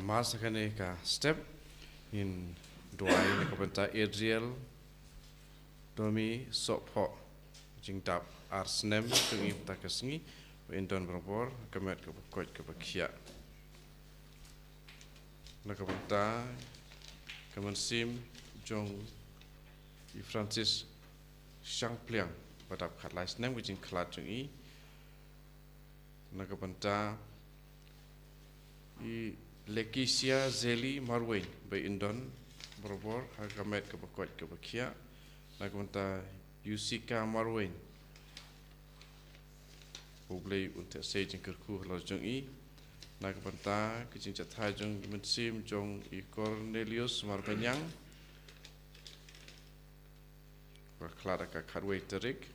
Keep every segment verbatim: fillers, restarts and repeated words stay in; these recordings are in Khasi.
Mar sa kane ka step, ngin duwai na ka bynta Adriel Domi Sohphoh, jingdap ar snem jong i mynta ka sngi, ba in don barabor ha ka met kaba koit kaba khiah. Na ka bynta ka mynsiem jong i Francis Shangpliang, ba dap khatlai snem ka jingkhlad jong i. Na ka bynta i Lekisia Zeli Marwein, ba in don barabor ha ka met kaba koit kaba khiah. Na ka bynta Yusika Marwein, U Blei un theh sei jingkyrkhu halor jong i. Na ka bynta ka jingjahthait jong i mynsiem jong i Cornelius Marbaniang, ba khlad ha ka khatwei tarik.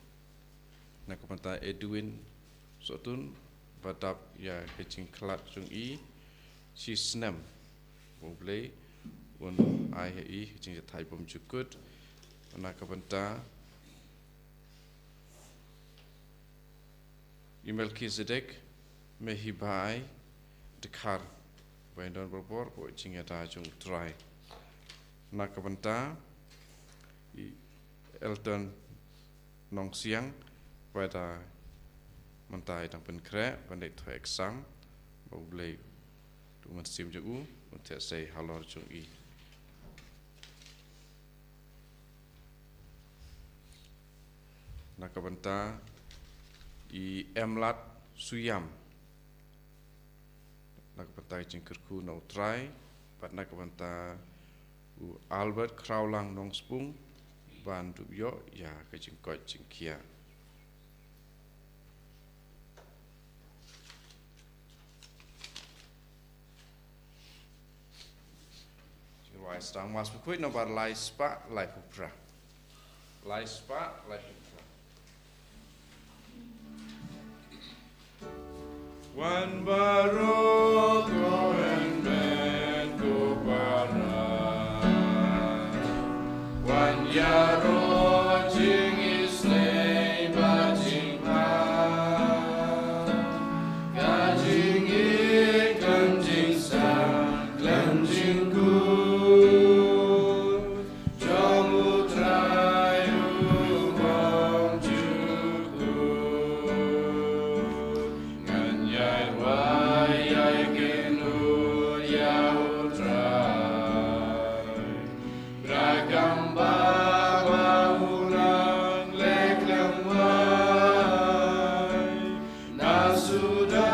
Na ka bynta Edwin Sohtun, ba dap ïa ka jingkhlad jong i shi snem, ba U Blei un ai ha i ka jingjahthait bymjukut. Na ka bynta i Melchizedek Mehibai Dkhar, ba in don barabor ha ka jingïada jong U Trai. Na ka bynta i Elton Nongsiang, ba da mynta i dang pynkhreh ban leit thoh exam, ba U Blei u mynsiem jong u un theh sei halor jong i. Na ka bynta i Emlat Suyam, na ka bynta ka jingkyrkhu na U Trai, bad na ka bynta u Albert Khrawlang Nongspung, ban dup ïoh ïa ka jingkoit jingkhiah. Jingruwai sdang Mass Bakhuid nombar lai spah laiphew phra. Lai spah laiphew phra. Wan baroh ko hynmen ko para, wan ïaroh jingisynei bad jingpang, ka jingïeit khlem jingstad khlem jingkut jong U Trai u bymjukut. Ngan ïai rwai ïai kynnoh ïa U Trai, bad kumba ba u nang leh khlem wai. Na suda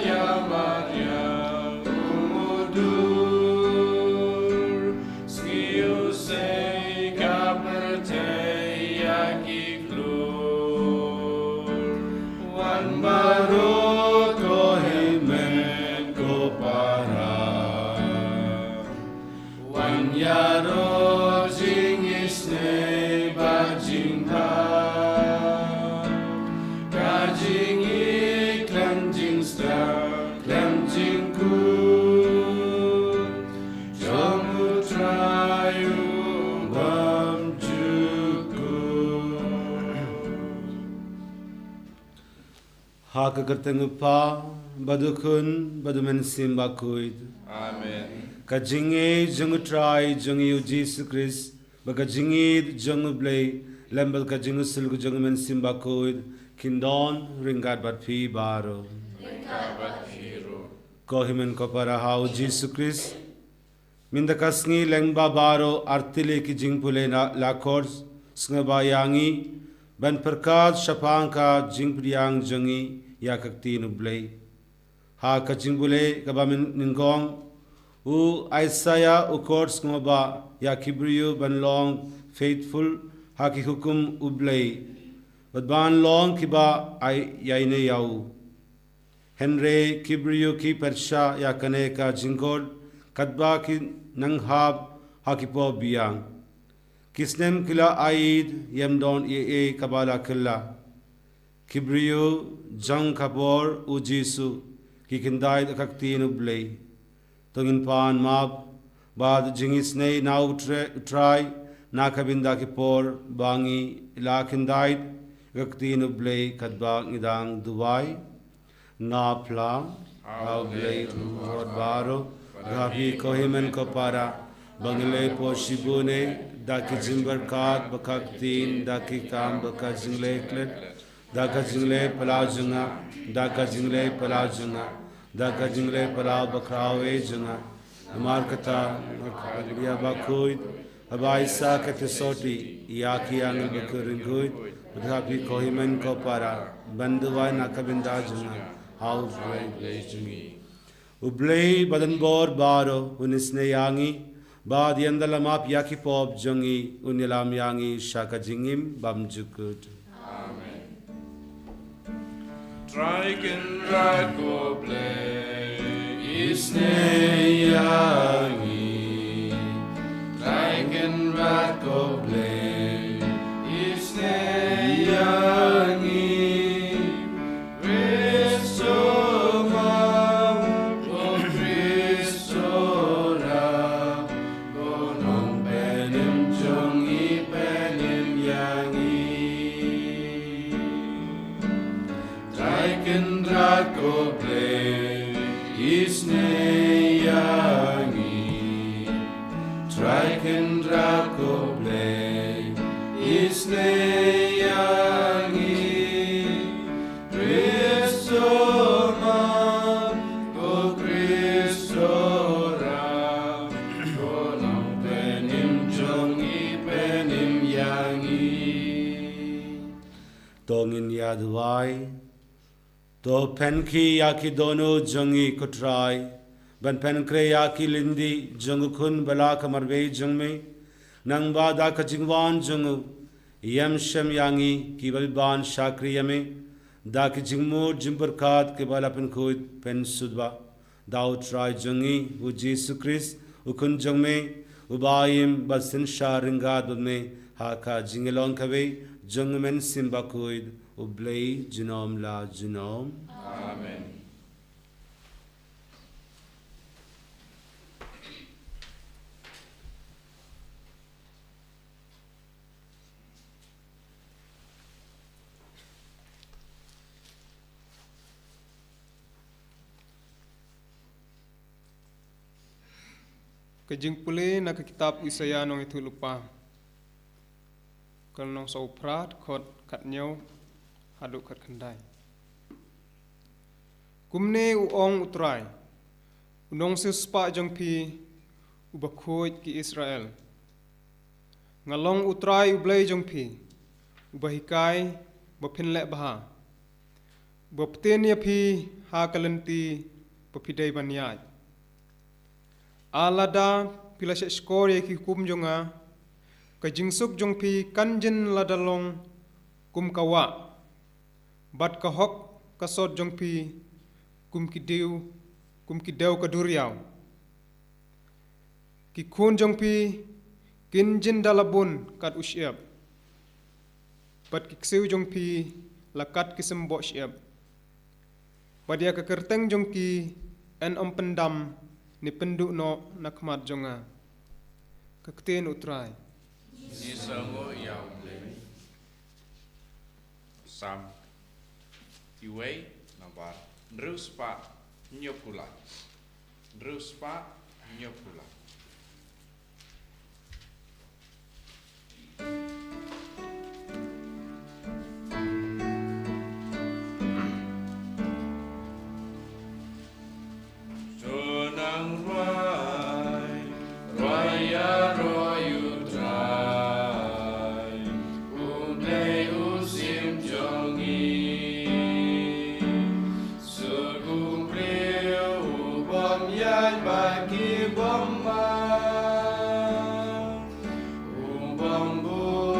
ïa mariang u mudui, sngi u sei ka pyrthei ïa ki khlur. Wan baroh ko hynmen ko para, wan ïaroh jingisynei bad jingpang, ka jingïeit khlem jingstad khlem jingkut jong U Trai u bymjukut. Ha ka kyrteng U Kpa, bad U Khun, bad U Mynsiem Bakhuid. Amen. Ka jingïeit jong U Trai jong ngi U Jisu Khrist, bad ka jingïeit jong U Blei, lem bad ka jingïasyllok jong U Mynsiem Bakhuid, kin don ryngkat bad phi baroh. Ryngkat bad phi ruh. Ko hynmen ko para ha U Jisu Khrist, mynta ka sngi lyngba baroh artylli ki jingpule na la khor sngewbha ïa ngi ban pyrkhat shaphang ka jingpdiang jong ngi ïa ka ktien U Blei. Ha ka jingpule kaba mynnyngkong, u Isaiah u khor sngewbha ïa ki briew ban long faithful ha ki hukum U Blei, bad ban long kiba ai ïaineh ïa u. Hynrei ki briew ki pyrshah ïa kane ka jingkhot katba ki nang hap ha ki por biang. Ki snem ki la ïaid, ym don ei ei kaba la kylla. Ki briew jong ka por U Jisu ki kyntait ha ka ktien U Blei. To ngin pan map bad jingisynei na U Tre-, U Trai na ka bynta ki por ba ngi la kyntait ha ka ktien U Blei katba ngi dang duwai. Na phla ha U Blei u khun baroh, Bad ha phi ko hynmen ko para, ba ngin leh pop shibun eh, da ki jingbyrkhat ba ka ktien, da ki kam ba ka jingleh klet, da ka jingleh palau jong nga, da ka jingleh palau jong nga, da ka jingleh palau bakhraw eh jong nga. Namar kata, nga kyrpad ïa phi bakhuid, haba phi sa ka jingsotti ïa ki angel ba ki riewkhuid, bad ha phi ko hynmen ko para, ban duwai na ka bynta jong nga ha U Trai Blei jong ngi. U Blei ba don bor baroh un isynei ïa ngi, bad ynda la map ïa ki pop jong ngi un ïalam ïa ngi sha ka jingim bymjukut. Amen. Trai Kynrad ko Blei, isynei ïa ngi. Trai Kynrad ko Blei, isynei ïa ngi. Khrist u Mem, ko Khrist u Ram, ko Nongpynim jong ngi, pynim ïa ngi. Trai Kynrad ko Blei, isynei ïa ngi. Trai Kynrad ko Blei, isynei ïa ngi. Khrist u Mem, ko Khrist u Ram, ko Nongpynim jong ngi, pynim ïa ngi. To ngin ïa duwai. To pynkhih ïa ki dohnud jong ngi ko Trai, ban pynkhreh ïa ki lynti jong u Khun ba la ka marwei jong me, nangba da ka jingwan jong u, ïam shym ïa ngi kiba ban shakri ïa me, da ki jingmut jingpyrkhat kiba la pynkhuid pynsngewbha da U Trai jong ngi, U Jisu Khrist, U Khun jong me, uba im bad synshar ryngkat bad me, ha ka jinglong kawei jong U Mynsiem Bakhuid, U Blei junom la junom. Amen. Ka jingpule na ka kitab u Isaïah nongïathuhlypa. Ka lynnong sawphew phra, dkhot khathynñiew haduh khatkhyndai. Kumne u ong U Trai, u nongsiewspah jong phi, uba khuid ki Israel. Nga long U Trai U Blei jong phi, uba hikai ba phin leh bha, uba pynbeit ïa phi ha ka lynti ba phi dei ban ïaid. Lada phi la shahshkor ïa ki hukum jong nga, ka jingsuk jong phi kan jin lada long kum ka wah, bad ka hok ka sot jong phi kum ki dew, kum ki dew ka duriaw. Ki khun jong phi kin jin da la bun kat u shyiap, bad ki ksiew jong phi la kat ki symboh shyiap. Bad ïa ka kyrteng jong ki yn ym pyndam ne pynduh noh na khmat jong nga. Ka ktien U Trai. Ngi sngewnguh ïa U Blei. Salm wei, nambar hynriew spah hynñiew phew lai. Hynriew spah hynñiew phew lai. To nang rwai, rwai ïaroh ïa U Trai, U Blei u Syiem jong ngi. Suk u briew u bym ïaid bad ki bymman, u bym bud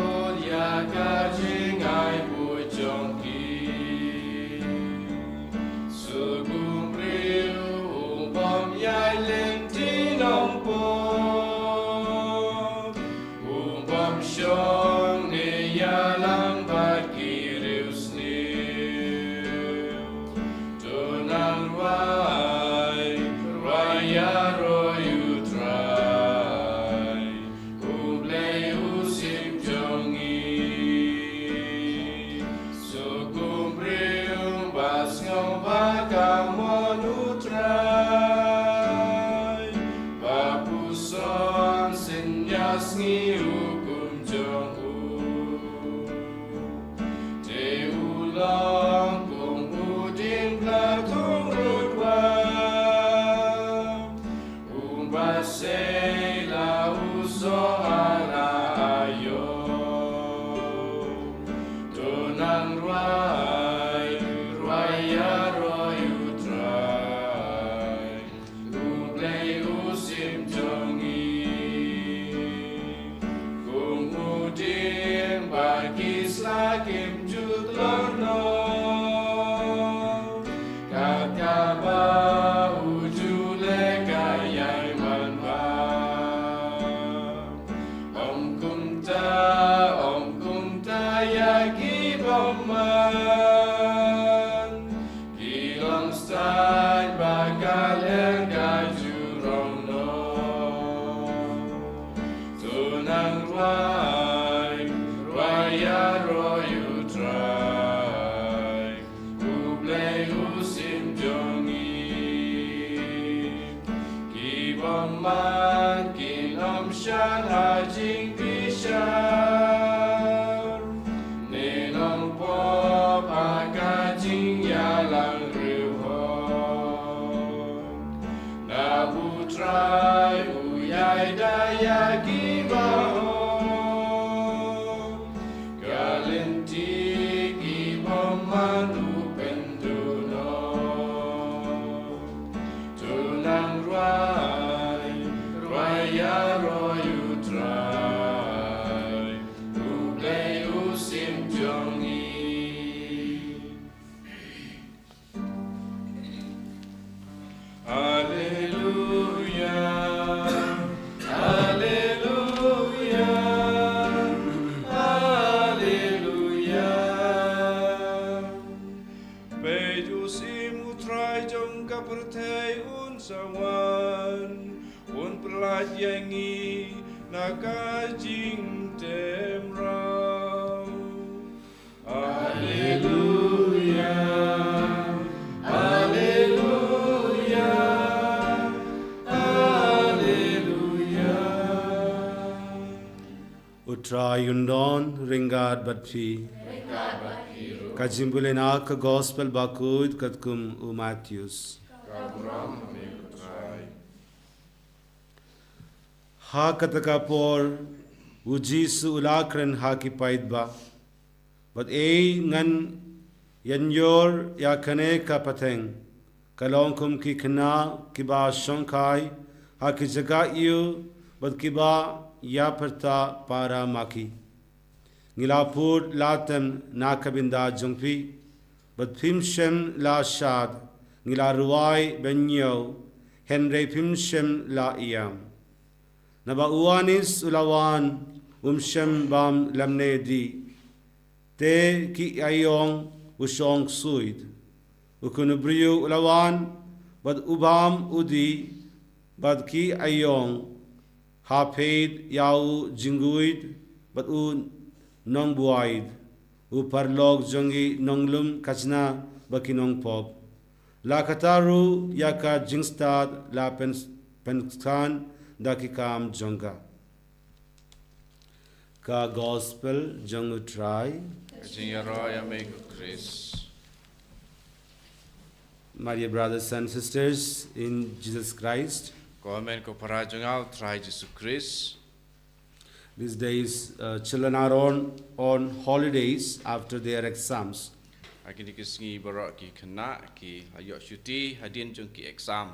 Long kum u dieng platung rud wa, u ba sei la u soh ha la aïom. To nang rwai, rwai ïaroh ïa u Trai, u Blei u sim jong ngi. Kum u dieng ba ki sla kim ju tlot noh, kat kaba u ju leh ka ïai man bha. Ym kumta, ym kumta ïa ki bymman, ki long stad ba ka lyer ka ju rong noh. To nang rwai, rwai ïaroh ïa u Trai, u Blei u sim jong ngi. Ki bymman kin ym shad ha jingbishar, ne nongpop ha ka jingïalang riewhok. Naba u Trai u ïai da ïa ki bahok, ka lynti ki bymman u pynduh noh. To nang rwai, rwai ïaroh ïa u Trai, u Blei u sim jong ngi. Alleluia, alleluia, alleluia. Peit, u Syiem u Trai jong ka pyrthei un sa wan, un pyllait ïa ngi na ka jingtem rawh. Alleluia, alleluia, alleluia. U Trai un don ryngkat bad phi. Ka jingpule na ka Gospel bakhuid katkum u Mathaios. Ha kata ka por u Jisu u la kren ha ki paidbah, bad ei ngan ïanyor ïa kane ka pateng, ka long kum ki khynnah kiba shongkai ha ki jaka ïew bad kiba ïapyrta para ma ki. Ngi la pud la tem na ka bynta jong phi, bad phim shym la shad. Ngi la rwai ban ñiew, hynrei phim shym la ïam. Naba u anis u la wan, um shym bam lymne dih, te ki aïong u shong suid. U Khun u briew u la wan, bad u bam u dih bad ki aïong, ha peit ïa u jingguid bad u nongbuaid, u paralok jong ki nonglum khajna bad ki nongpop. La kata ruh ïa ka jingstad la pyn-, pynskhem da ki kam jong ka. Ka Gospel jong u Trai. Ka jingïaroh ïa me ko Khrist. My dear brothers and sisters in Jesus Christ, ko hynmen ko para jong nga ha u Trai Jisu Khrist. These days, uh, children are on, on holidays after their exams. Ha kine ki sngi baroh ki khynnah ki la ïoh shuti hadien jong ki exam.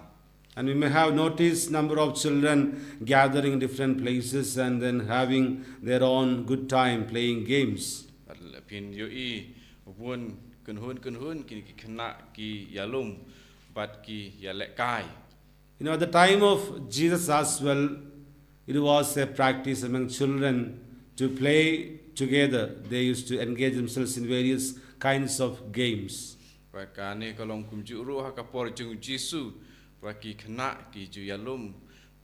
And we may have noticed number of children gathering in different places and then having their own good time playing games. Bad la phin ïohi bun kynhun kynhun kine ki khynnah ki ïalum bad ki ïalehkai. You know, at the time of Jesus as well, it was a practice among children to play together. They used to engage themselves in various kinds of games. Bad kane ka long kumjuh ruh ha ka por jong u Jisu, ba ki khynnah ki ju ïalum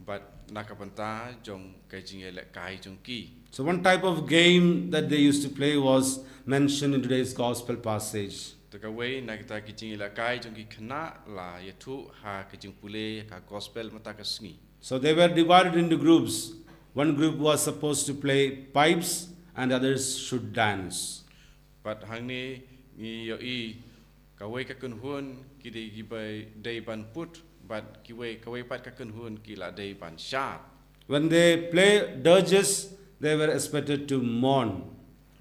bad na ka bynta jong ka jingïalehkai jong ki. So one type of game that they used to play was mentioned in today's gospel passage. Te kawei na kita ki jingïalehkai jong ki khynnah la ïathuh ha ka jingpule ka gospel mynta ka sngi. So they were divided into groups. One group was supposed to play pipes and others should dance. Bad hangne Ngi ïohi kawei ka kynhun ki dei kiba dei ban put, bad kiwei, kawei pat ka kynhun ki la dei ban shad. When they play dirges, they were expected to mourn.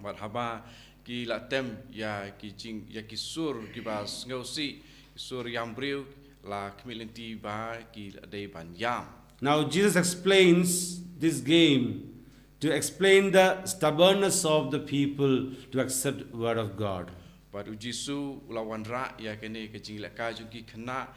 Bad haba ki la tem ïa ki jing, ïa ki sur kiba sngewsih, ki sur ïam briew, la khmih lynti ba ki la dei ban ïam. Now Jesus explains this game to explain the stubbornness of the people to accept word of God. Bad u Jisu u la wanrah ïa kane ka jinglehkai jong ki khynnah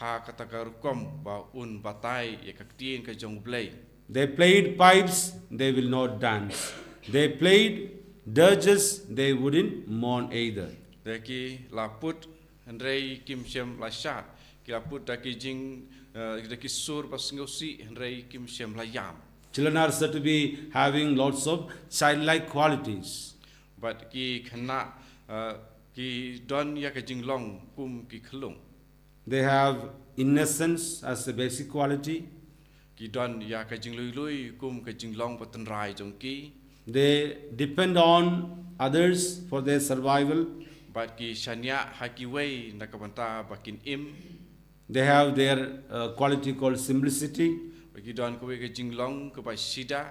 ha kata ka rukom ba un batai ïa ka ktien ka jong U Blei. They played pipes, they will not dance. They played dirges, they wouldn't mourn either. Da ki la put hynrei kim shym la shad. Ki la put da ki jing, eh, da ki sur ba sngewsih hynrei kim shym la ïam. Children are said to be having lots of childlike qualities. Bad ki khynnah, eh, ki don ïa ka jinglong kum ki khyllung. They have innocence as a basic quality. Ki don ïa ka jingluilui kum ka jinglong ba tynrai jong ki. They depend on others for their survival. Bad ki shaniah ha kiwei na ka bynta ba kin im. They have their uh, quality called simplicity. Bad ki don kawei ka jinglong kaba shida.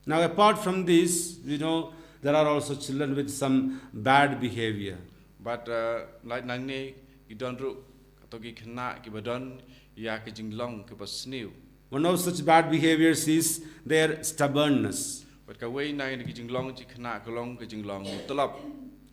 Now, apart from this, you know, there are also children with some bad behavior. Bad, uh, lait nangne ki don ruh kato ki khynnah kiba don ïa ka jinglong kaba sniew. One of such bad behaviors is their stubbornness. Bad kawei na ki jinglong jong ki khynnah ka long ka jinglong mutlop.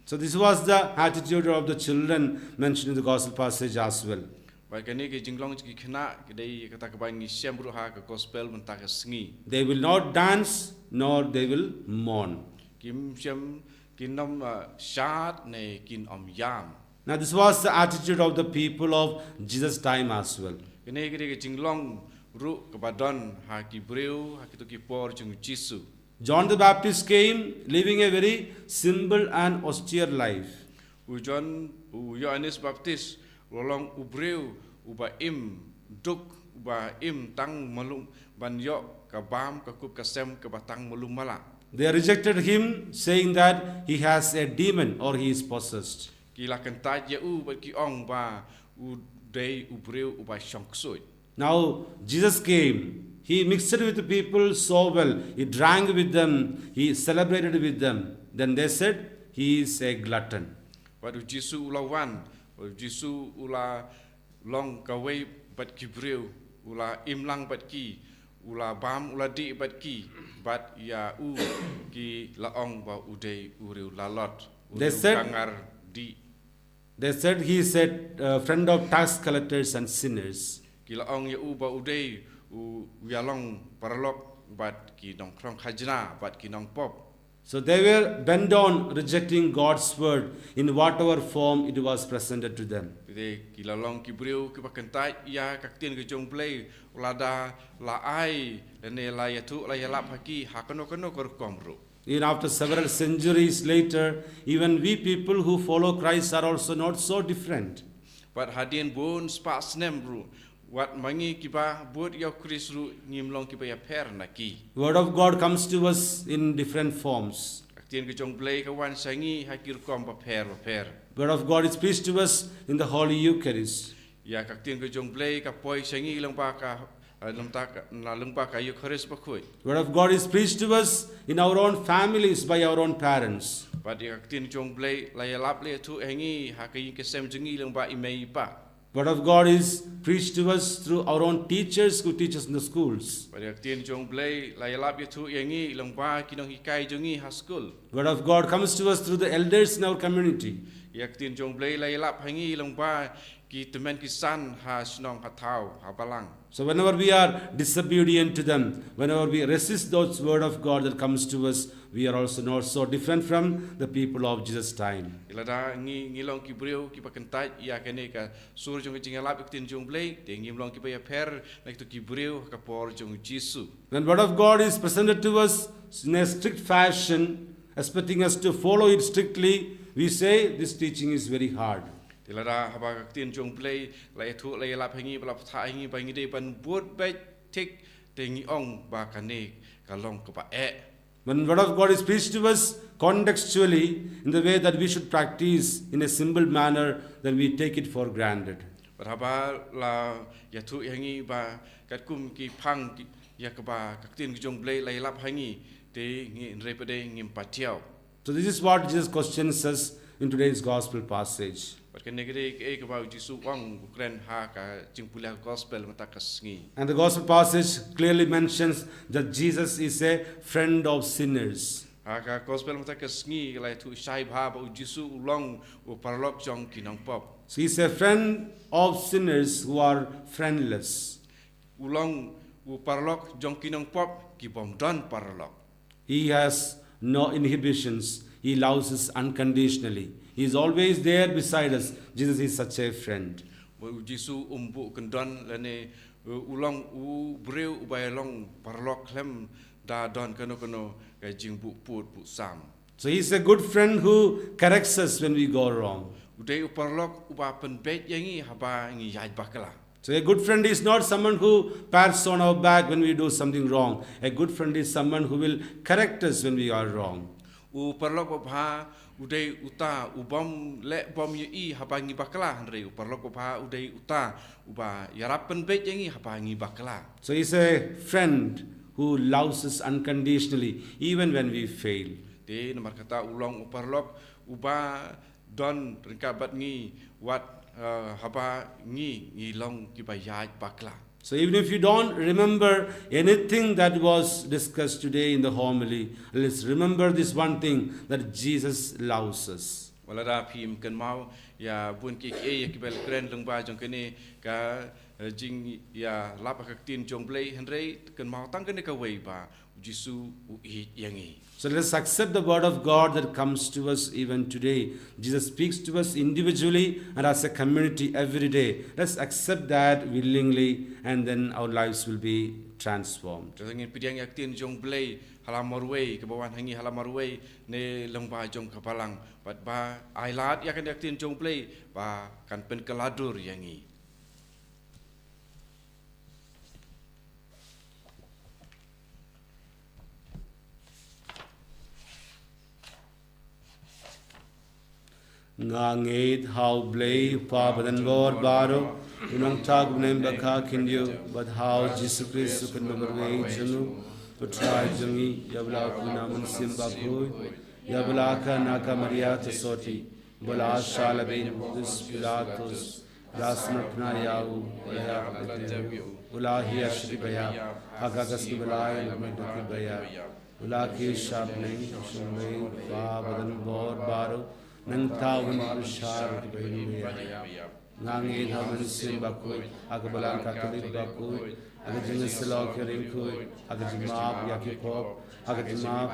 So this was the attitude of the children mentioned in the gospel passage as well. Bad kane ka jinglong jong ki khynnah ka dei kata kaba ngi shem ruh ha ka gospel mynta ka sngi. They will not dance nor they will mourn. Kim shym, kin ym, uh, shad ne kin ym ïam. Now this was the attitude of the people of Jesus' time as well. Kane ka dei ka jinglong ruh kaba don ha ki briew ha kito ki por jong u Jisu. John the Baptist came living a very simple and austere life. U John, u Ïoannis Baptist u long u briew uba im duk, uba im tang malu ban ïoh ka bam ka kup ka sem kaba tang malu mala. They rejected him, saying that he has a demon or he is possessed. Ki la kyntait ïa u bad ki ong ba u dei u briew uba shong ksuid. Now Jesus came. He mixed with the people so well. He drank with them. He celebrated with them. Then they said, "He is a glutton." Bad u Jisu u la wan, u Jisu u la long kawei bad ki briew, u la im lang bad ki, u la bam u la dih bad ki, bad ïa u ki la ong ba u dei u riew lalot, u They riew said- kangar dih. They said, "He is a uh, friend of tax collectors and sinners." Ki la ong ïa u ba u dei u ïalong paralok bad ki nongkhrong khajna bad ki nongpop. So they were bent on rejecting God's word in whatever form it was presented to them. Te ki la long ki briew kiba kyntait ïa ka ktien ka jong U Blei, lada la ai lane la ïathuh la ïalap ha ki ha kano kano ka rukom ruh. Even after several centuries later, even we people who follow Christ are also not so different. Bad hadien bun spah snem ruh, wat ma ngi kiba bud ïa u Khrist ruh ngim long kiba ïapher na ki. Word of God comes to us in different forms. Ka ktien ka jong U Blei ka wan sha ngi ha ki rukom bapher bapher. Word of God is preached to us in the Holy Eucharist. Ïa ka ktien ka jong U Blei ka poi sha ngi lyngba ka, eh, lyngba ka, na lyngba ka Eucharist bakhuid. Word of God is preached to us in our own families by our own parents. Bad ïa ka ktien jong U Blei la ïalap la ïathuh ha ngi ha ka ïing ka sem jong ngi lyngba i mei i pa. Word of God is preached to us through our own teachers who teach us in the schools. Bad ïa ka ktien jong U Blei la ïalap ïathuh ïa ngi lyngba ki nonghikai jong ngi ha skul. Word of God comes to us through the elders in our community. Ïa ka ktien jong U Blei la ïalap ha ngi lyngba ki tymmen ki san ha shnong ha thaw ha balang. So whenever we are disobedient to them, whenever we resist those word of God that comes to us, we are also not so different from the people of Jesus' time. Lada ngi, ngi long ki briew kiba kyntait ïa kane ka sur jong ka jingïalap ïa ka ktien jong U Blei, te ngim long kiba ïapher na kito ki briew ha ka por jong U Jisu. When word of God is presented to us in a strict fashion, expecting us to follow it strictly, we say this teaching is very hard. Te lada haba ka ktien jong U Blei la ïathuh la ïalap ha ngi ba la pathah ha ngi ba ngi dei ban bud beit thik, te ngi ong ba kane ka long kaba eh. When the word of God is preached to us contextually in the way that we should practice in a simple manner, then we take it for granted. Bad haba la ïathuh ïa ngi ba katkum ki phang ki, ïa kaba ka ktien ka jong U Blei la ïalap ha ngi, te ngi, hynrei pat de ngim pat thiaw. So this is what Jesus questions us in today's gospel passage. Bad kane ka dei kaei kaba U Jisu u ong, u kren ha ka jingpule gospel mynta ka sngi. And the gospel passage clearly mentions that Jesus is a friend of sinners. Ha ka gospel mynta ka sngi ka la ïathuh shai bha ba U Jisu u long u paralok jong ki nongpop. So he's a friend of sinners who are friendless. U long u paralok jong ki nongpop ki bym don paralok. He has no inhibitions. He loves us unconditionally. He is always there beside us. Jesus is such a friend. Ba U Jisu um buh kyndon lane, uh, u long u briew uba ïa long paralok khlem da don kano kano ka jingbuh pud buh sam. So he's a good friend who corrects us when we go wrong. U dei u paralok uba pynbeit ïa ngi haba ngi ïaid bakla. So a good friend is not someone who pats on our back when we do something wrong. A good friend is someone who will correct us when we are wrong. U paralok babha u dei uta u bym leh bym ïohi haba ngi bakla, hynrei u paralok babha u dei uta uba ïarap pynbeit ïa ngi haba ngi bakla. So he's a friend who loves us unconditionally, even when we fail. Te namar kata u long u paralok uba don ryngkat bad ngi wat, uh, haba ngi, ngi long kiba ïaid bakla. So even if you don't remember anything that was discussed today in the homily, let's remember this one thing, that Jesus loves us. Wat lada phim kynmaw ïa bun kiei kiei ïa kiba la kren lyngba jong kane ka, uh, jingïalap ha ka ktien jong U Blei, hynrei kynmaw tang kane kawei ba U Jisu u ïeit ïa ngi. So let us accept the word of God that comes to us even today. Jesus speaks to us individually and as a community every day. Let's accept that willingly and then our lives will be transformed. Te ngin pdiang ïa ka ktien jong U Blei ha la marwei, kaba wan ha ngi ha la marwei ne lyngba jong ka balang. Bad ba ai lad ïa kane ka ktien jong U Blei ba kan pynkylla dur ïa ngi. Nga ngeit ha U Blei U Kpa badonbor baroh, U Nongthaw Bneng ba ka khyndiat, bad ha U Jisu Khrist U Khun Bamarwei jong U, U Trai jong ngi, ïa ba la pun na U Mynsiem Bakhuid, ïa ba la kha na ka Maria Theisotti, ba la shah la beiñ ha u Pontius Pilatus, la sngewthuh ïa u, la ïap, la dei, u la hiar sha ki baïap, ha ka sngi ba lai, u la mih na ki baïap, u la kiew sha bneng, u shong beit U Kpa badonbor baroh, nangta un wan bishar ïa ki baïap. Nga ngeit ha U Mynsiem Bakhuid, ha ka Balang Katholik bakhuid, ha ka jingïasyllok ïaryngkhuid, ha ka jingmap ïa ki pop, ha ka jingmap,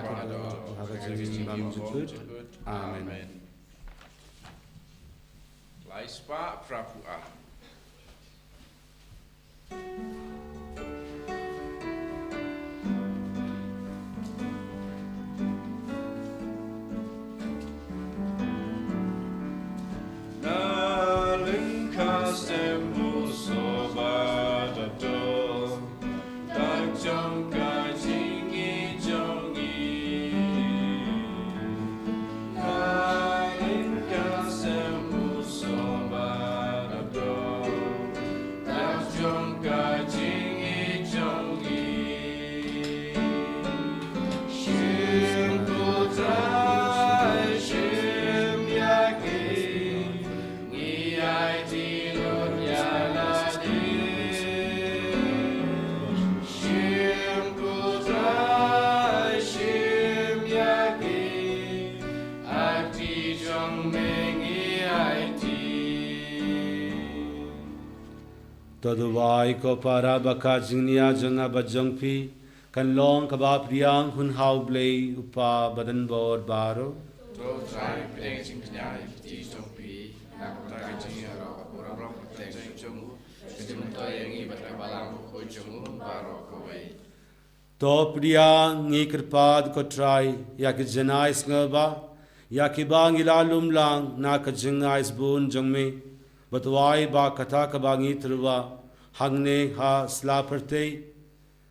ha ka jingbymjukut. Amen. Lai spah phra phew ar. Na lyngkha stem u soba da dor. Dak jong ka jingïeit jong ngi. Ka lyngkha stem u soba da dor. Dak jong ka jingïeit jong ngi. Shim ko Trai, shim ïa ki. Ngi aiti lut ïa lade. Shim ko Trai, shim ïa ki. Akti jong me ngi aiti. To duwai ko para ba ka jingnia jong nga bad jong phi kan long kaba pdiang hun ha U Blei U Kpa badonbor baroh. To Trai pdiang jingkñia ïa ki kti jong phi, na ka bynta ka jingïaroh u burom kyrteng jong u, ka jingmyntoi ïa ngi bad ka Balang Bakhuid jong u baroh kawei. To pdiang ngi kyrpad ko Trai ïa ki janai sngewbha ïa kiba ngi la lum lang na ka jingngai sbun jong me, bad duwai ba kata kaba ngi tyrwa hangne ha sla pyrthei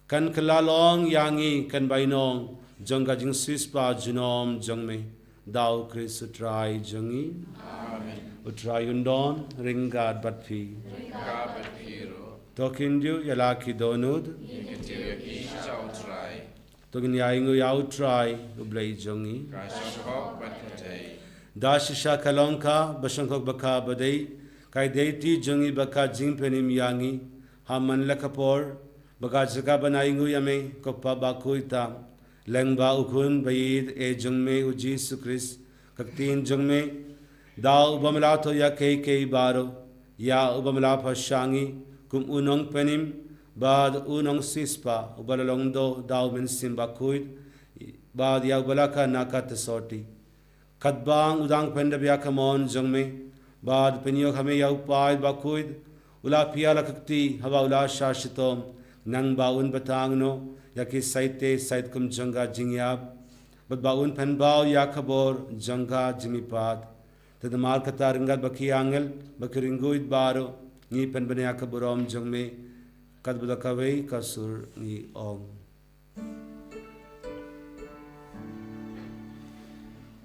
kan kylla long ïa ngi kan bainong jong ka jingsiewspah junom jong me, da u Khrist u Trai jong ngi. Amen. U Trai un don ryngkat bad phi. Ryngkat bad phi ruh. To ngin ïa la ki dohnud. Ngin ïa ki sha u Trai. To ngin ïa ainguh ïa u Trai, u Blei jong ngi. Ka shong bad ka dei. Da shisha ka long ka ba shong bad ka ba dei, ka dei ti jong ngi bad ka jingpynim ïa ngi, ha man la ka por, ba ka jaka ban ainguh ïa me, ko Pa bakhuid tam, lyngba u Khun ba ïeit eh jong me u Jisu Khrist, ka ktien jong me, da u bym la thoh ïa kiei kiei baroh, ïa u bym la pynshah ngi, kum u nongpynim, bad u nongsiewspah, u ba la long doh da u Mynsiem Bakhuid, bad ïa u ba la kha na ka ta sotti. Katba u dang pyndep ïa ka mon jong me, bad pynïoh ha me ïa u paid bakhuid, u la pynïar la ka kti, haba u la shah shitom, nang ba un btang noh, ïa ki saite sait kum jong ka jingïap, bad ba un pynbaw ïa ka bor jong ka jingmihpat. Te namar kata ryngkat bad ki angel, bad ki riewkhuid baroh, ngi pynbna ïa ka burom jong me, katba da kawei ka sur ngi ong.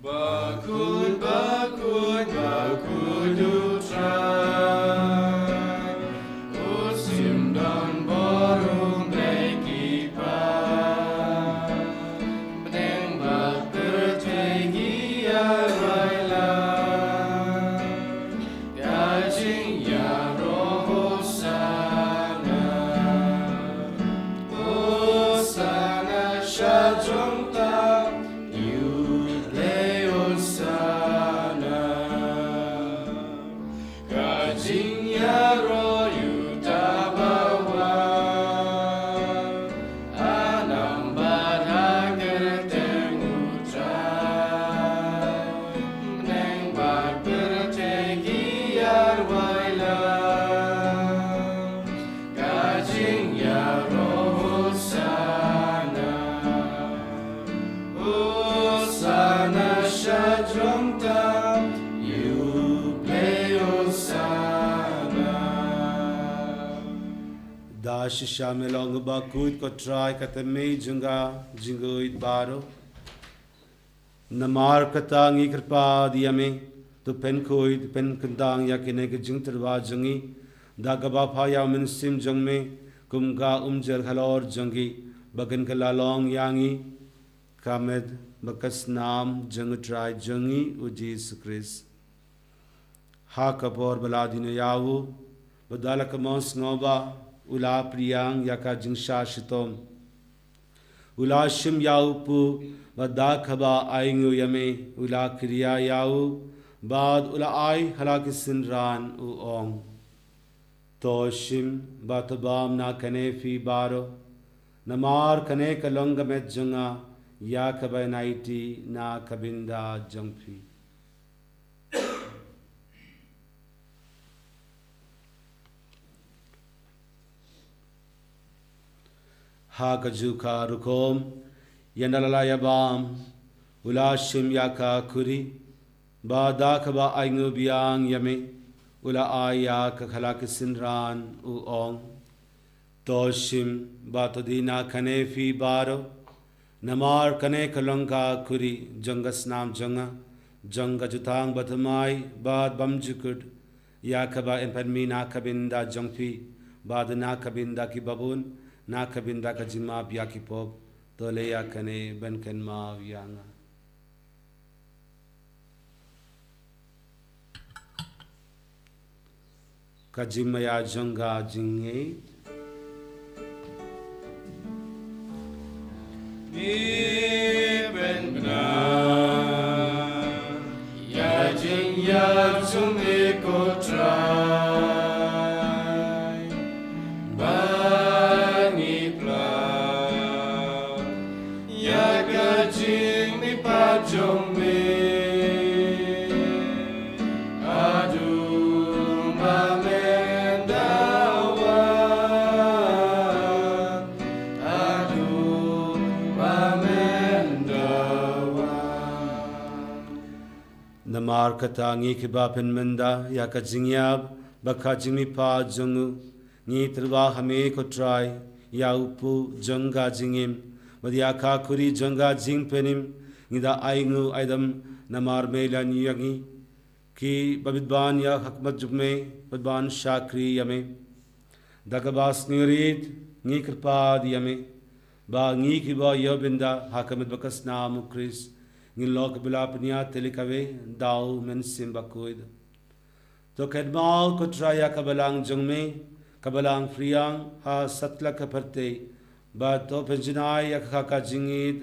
Bakhuid, bakhuid, bakhuid u Trai. U shim don bor, u Blei ki paid. Bneng bad pyrthei ki ïaroh ïa u. Ka jingïaroh Hosana. Hosana sha jrong tam ïa u Blei Hosana. Ka jingïaroh ïa uta ba wan. Anam bad ha kyrteng u Trai. Bneng bad pyrthei ki ïaroh ïa u. Ka jingïaroh Hosana. Hosana sha jrong tam ïa u Blei Hosana. Da shisha me long bakhuid ko Trai ka tymmen jong ka jingkhuid baroh. Namar kata ngi kyrpad ïa me, to pynkhuid, pynkyntang ïa kine ki jingtyrwa jong ngi, da kaba pha ïa u Mynsiem jong me, kum ka umjer halor jong ki, ba kin kylla long ïa ngi, ka met bad ka snam jong u Trai jong ngi u Jisu Khrist. Ha ka por ba la die noh ïa u, bad da la ka mon sngewbha, u la pdiang ïa ka jingshah shitom. U la shim ïa u puh, bad da kaba ainguh ïa me, u la kyrïa ïa u, bad u la ai ha la ki synran u ong. To shim, bad to bam na kane phi baroh, namar kane ka long ka met jong nga, ïa kaba yn aiti na ka bynta jong phi. Ha kajuh ka rukom, ynda la ïa bam, u la shim ïa ka khuri, bad da kaba ainguh biang ïa me, u la ai ïa ka ha la ki synran u ong. To shim, bad to die na kane phi baroh, namar kane ka long ka khuri jong ka snam jong nga, jong ka jutang bathymmai bad bymjukut, ïa kaba yn pynmih na ka bynta jong phi, bad na ka bynta ki babun, na ka bynta ka jingmap ïa ki pop, to leh ïa kane ban kynmaw ïa nga. Ka jingmaïa jong ka jingngeit. Ngi pynbna ïa jingïap jong me ko Trai. Ba ngi pla ïa ka jingmihpat jong me. Haduh ba men da wan. Haduh ba men da wan. Namar kata ngi kiba pynmynda ïa ka jingïap bad ka jingmihpat jong u, ngi tyrwa ha me ko Trai, ïa u puh jong ka jingim, Bad ïa ka khuri jong ka jingpynim ngi da ai nguh ai dem namar me la ïa ngi ki ba bit ban ïa ka khmat jong me bad ban shakri ïa me. Da kaba sngewrit ngi kyrpad ïa me ba ngi kiba ïoh bynda ha ka met bad ka snam u Khrist ngin long kiba la pynïaid tylli kawei da u Mynsiem Bakhuid. To kynmaw ko Trai ïa ka balang jong me, ka balang phriang ha satlak ka pyrthei, bad to pynjanai ïa ka, ka jingïeit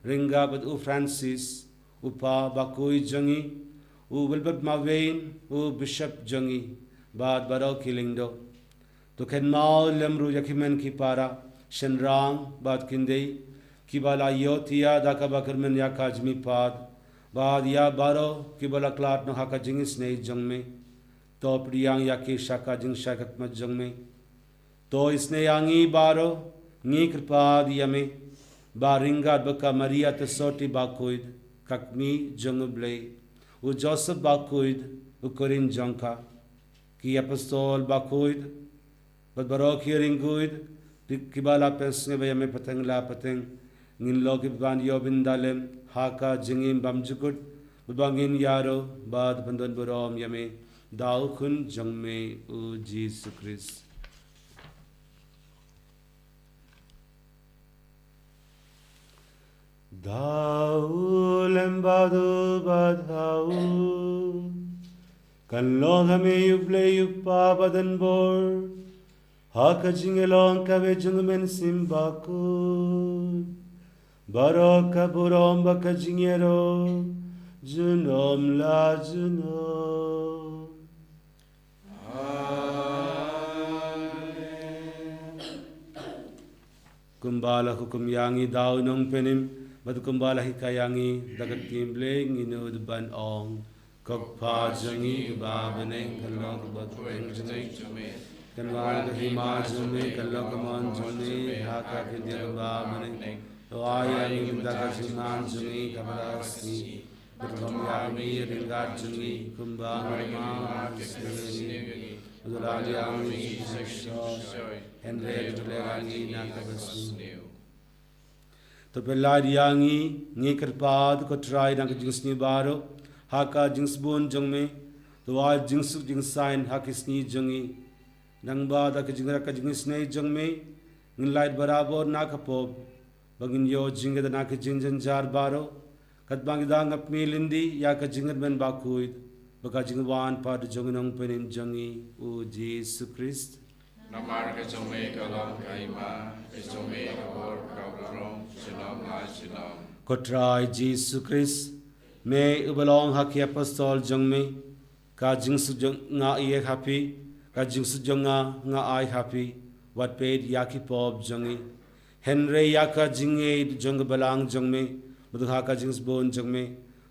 ryngkat bad u Francis, u Papa bakhuid jong ngi, u Wilbert Marwein, u Bishop jong ngi, bad baroh ki lyngdoh. To kynmaw lem ruh ïa ki hynmen ki para, shynrang bad khyndiat, kiba la ïohthiah da kaba kyrmen ïa ka jingmihpat, bad ïa baroh kiba la khlad noh ha ka jingisynei jong me. To pdiang ïa ki sha ka jingshai khmat jong me. To isynei ïa ngi baroh, ngi kyrpad ïa me ba ryngkat bad ka Maria Theisotti bakhuid, ka Kmie jong u Blei, u Joseph bakhuid, u Korin jong ka, ki Apostol bakhuid, bad baroh ki riewkhuid kiba la pynsngew ïa me pateng la pateng, ngin long kiba ïoh bynda lem ha ka jingim bymjukut, bad ba ngin ïaroh bad pyndonburom ïa me da u Khun jong me u Jisu Khrist. Da u lem bad u bad ha u, kan long ha me u Blei u Kpa badonbor, ha ka jingïalong kaba jong u Mynsiem Bakhuid, baroh ka burom bad ka jingïaroh junom la junom. Amen. Kumba la hukum ïa ngi da u Nongpynim, bad kumba la hikai ïa ngi da ka ktien Blei, ngin nud ban ong: Ko Kpa jong ngi uba ha bneng, kan long kaba kyrteng jong me, kan wan ka hima jong me, kan long ka mon jong me ha ka khyndiat kumba ha bneng. To ai ïa ngi mynta ka jingman jong ngi kaba la ka sngi, bad kham ïa ngi ryngkat jong ngi kumba ngi kham ïa ki kiba sniew ïa ngi, bad ym lah ïa ngi sha ka jingpynshoi, hynrei to pynlong ïa ngi na kaba sniew. To pynlait ïa ngi, ngi kyrpad ko Trai, na ka jingsniew baroh ha ka jingsbun jong me. To ai jingsuk jingsaiñ ha ki sngi jong ngi. Nangta da ka jingïarap ka jingisynei jong me, ngin lait barabor na ka pop, ba ngin ïoh jingïada na ki jingjynjar baroh, katba ngi dang ap mih lynti ïa ka jingïaid bakhuid bad ka jingwan pat jong u Nongpynim jong ngi u Jisu Khrist. Namar ka jong me ka long ka hima, ka jong me ka bor, ka burom, junom la junom. Ko Trai Jisu Khrist, me uba la ong ha ki apostol jong me: Ka jingsuk jong nga nga ai ha phi, ka jingsuk jong nga nga ai ha phi. Wat peit ïa ki pop jong ngi, hynrei ïa ka jingïeit jong ka balang jong me, bad ha ka jingsbun jong me,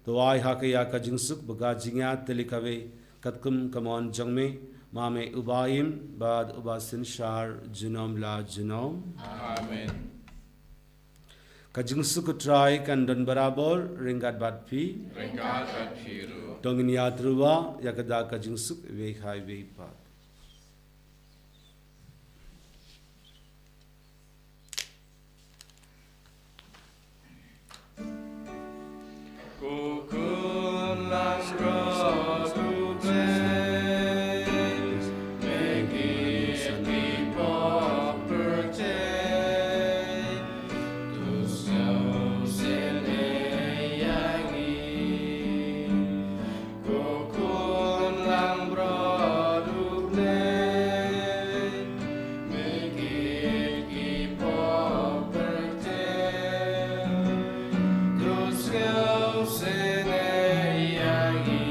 to ai ha ka ïa ka jingsuk bad ka jingïaid tylli kawei, katkum ka mon jong me, ma me uba im bad uba synshar junom la junom. Amen. Ka jingsuk u Trai kan don barabor ryngkat bad phi. Ryngkat bad phi ruh. To ngin ïatreilang ïa kata ka jingsuk iwei ha iwei pat. Ko Khun langbrot U Blei, me kit ki pop pyrthei, to sngewsynei ïa ngi. Ko Khun langbrot U Blei, me kit ki pop pyrthei, to sngewsynei ïa ngi.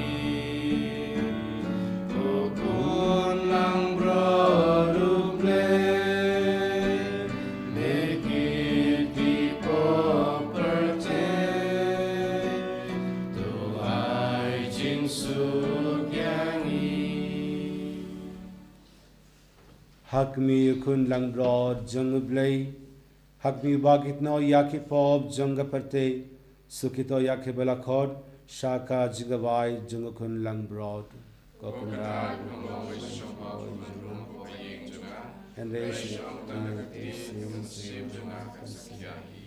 Ko Khun langbrot U Blei, me kit ki pop pyrthei, to ai jingsuk ïa ngi. Ha khmih, ko Khun langbrot jong U Blei, ha khmih ba kit noh ïa ki pop jong ka pyrthei, suk kito ïa kiba la khot sha ka jingkhawai jong U Khun langbrot. Ko Kynrad, hynrei shong na ka ktien ka mynsiem jong nga kan sakhia hi.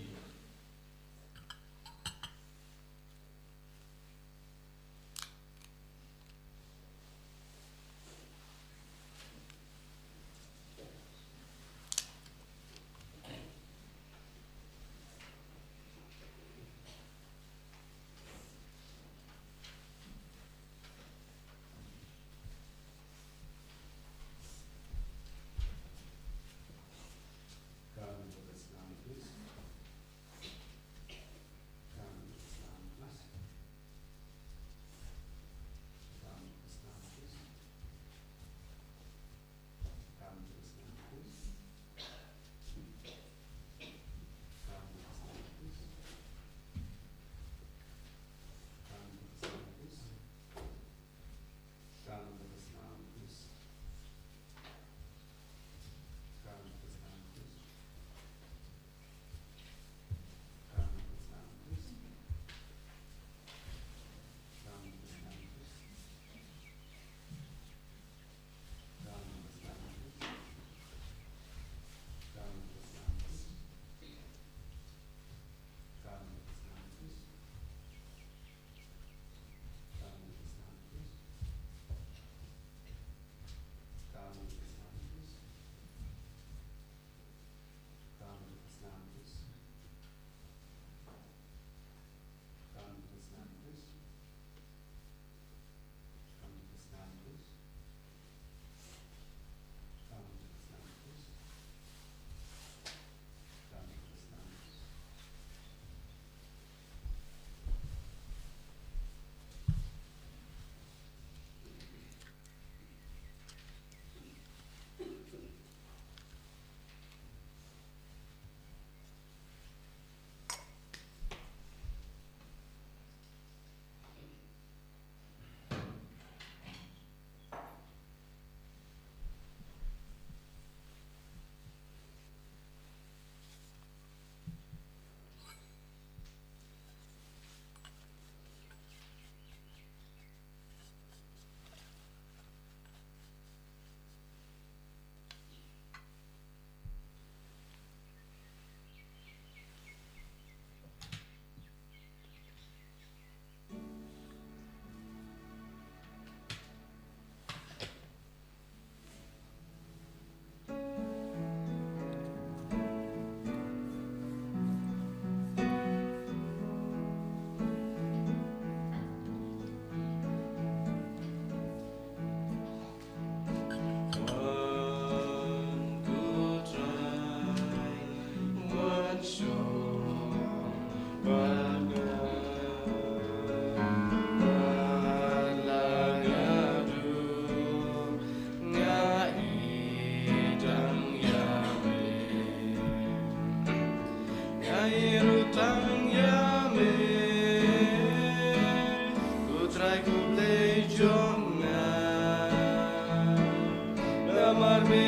Me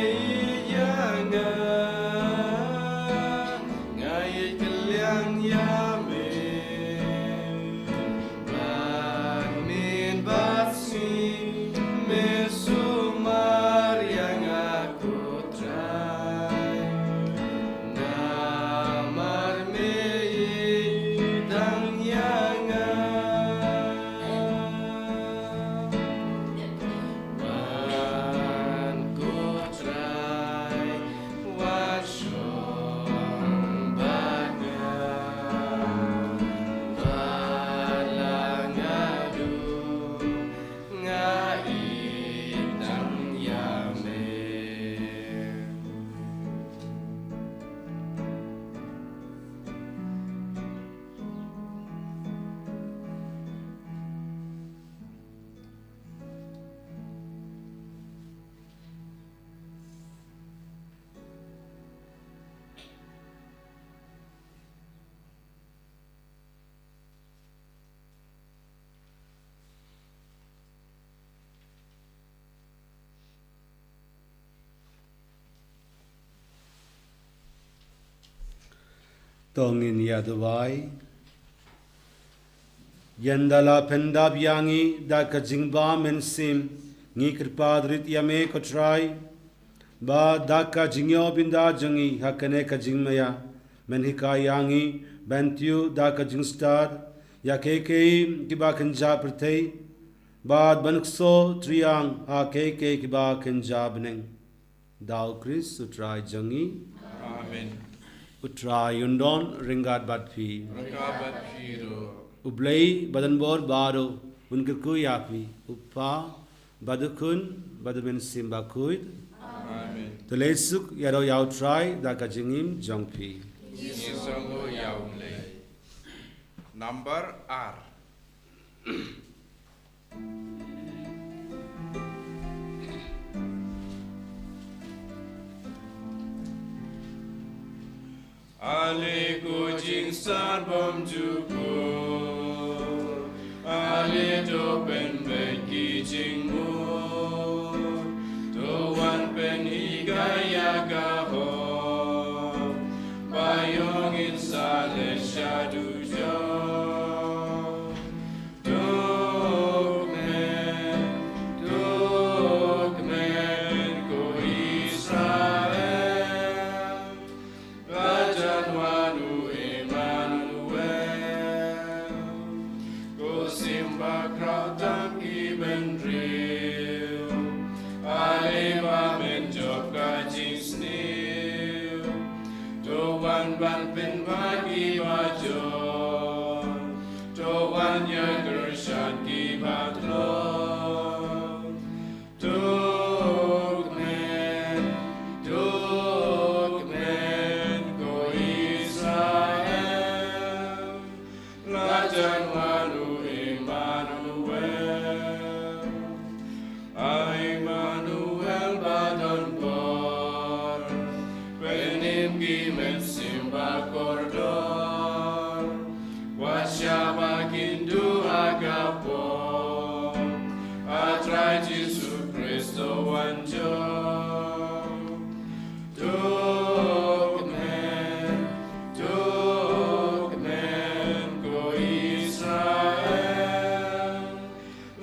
ïa nga, nga ïeit kylliang ïa me. Bad min bad sngi me sumar ïa nga ko Trai. Namar me ïeit tang ïa nga. Wan ko Trai, wan shong bad nga. Wat la nga duk, nga ïeit tang ïa me. To ngin ïa duwai. Ynda la pyndap ïa ngi da ka jingbamynsiem, ngi kyrpad rit ïa me ko Trai, ba da ka jingïoh bynta jong ngi ha kane ka jingmaïa, men hikai ïa ngi ban tiew da ka jingstad ïa kiei kiei kiba kynja pyrthei, bad ban kso triang ha kiei kiei kiba kynja bneng. Da U Khrist U Trai jong ngi. Amen. U Trai un don ryngkat bad phi. Ryngkat bad phi ruh. U Blei badonbor baroh un kyrkhu ïa phi, U Kpa, bad U Khun, bad U Mynsiem Bakhuid. Amen. To leit suk, ïaroh ïa U Trai da ka jingim jong phi. Ngi sngewbha ïa U Blei. Number ar. Ale ko jingsar bymjukut, ale to pynbeit ki jingmut, to wan pynhikai ïa ka hok, ba ïoh ngin sa leit sha dujok. To kmen, to kmen ko Israel. La jan wan u Emmanuel. Ko sim bakhraw tang ki bynriew. Ale ba men jop ka jingsniew. To wan ban pynbha ki bajot. To wan ïa kyrshan ki batlot. To kmen, to kmen ko Israel. La jan wan u Emmanuel. A Emmanuel badonbor. Pynïap ki mynsiem bakordor. Wat shah ba kin duh ha ka pop. A Trai Jisu Khrist to wan jop. To kmen, to kmen ko Israel.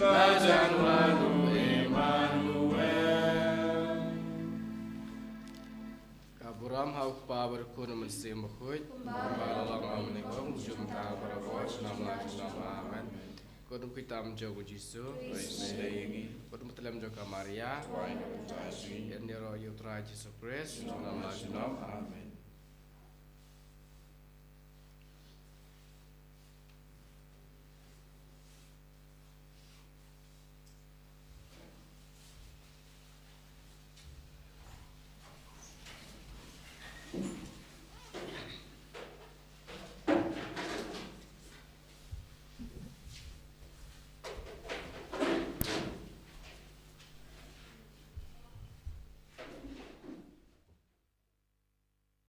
La jan wan u Emmanuel. Ka burom ha U Kpa bad U Khun bad U Mynsiem Bakhuid. Kumba la long mynne, kum shynna, baroh, junom la junom. Amen. Ko dum ki tam jong u Jisu. Ko dum tlem jong ka Maria. Ïa ngi ïaroh ïa U Trai Jisu Khrist. Junom la junom. Amen.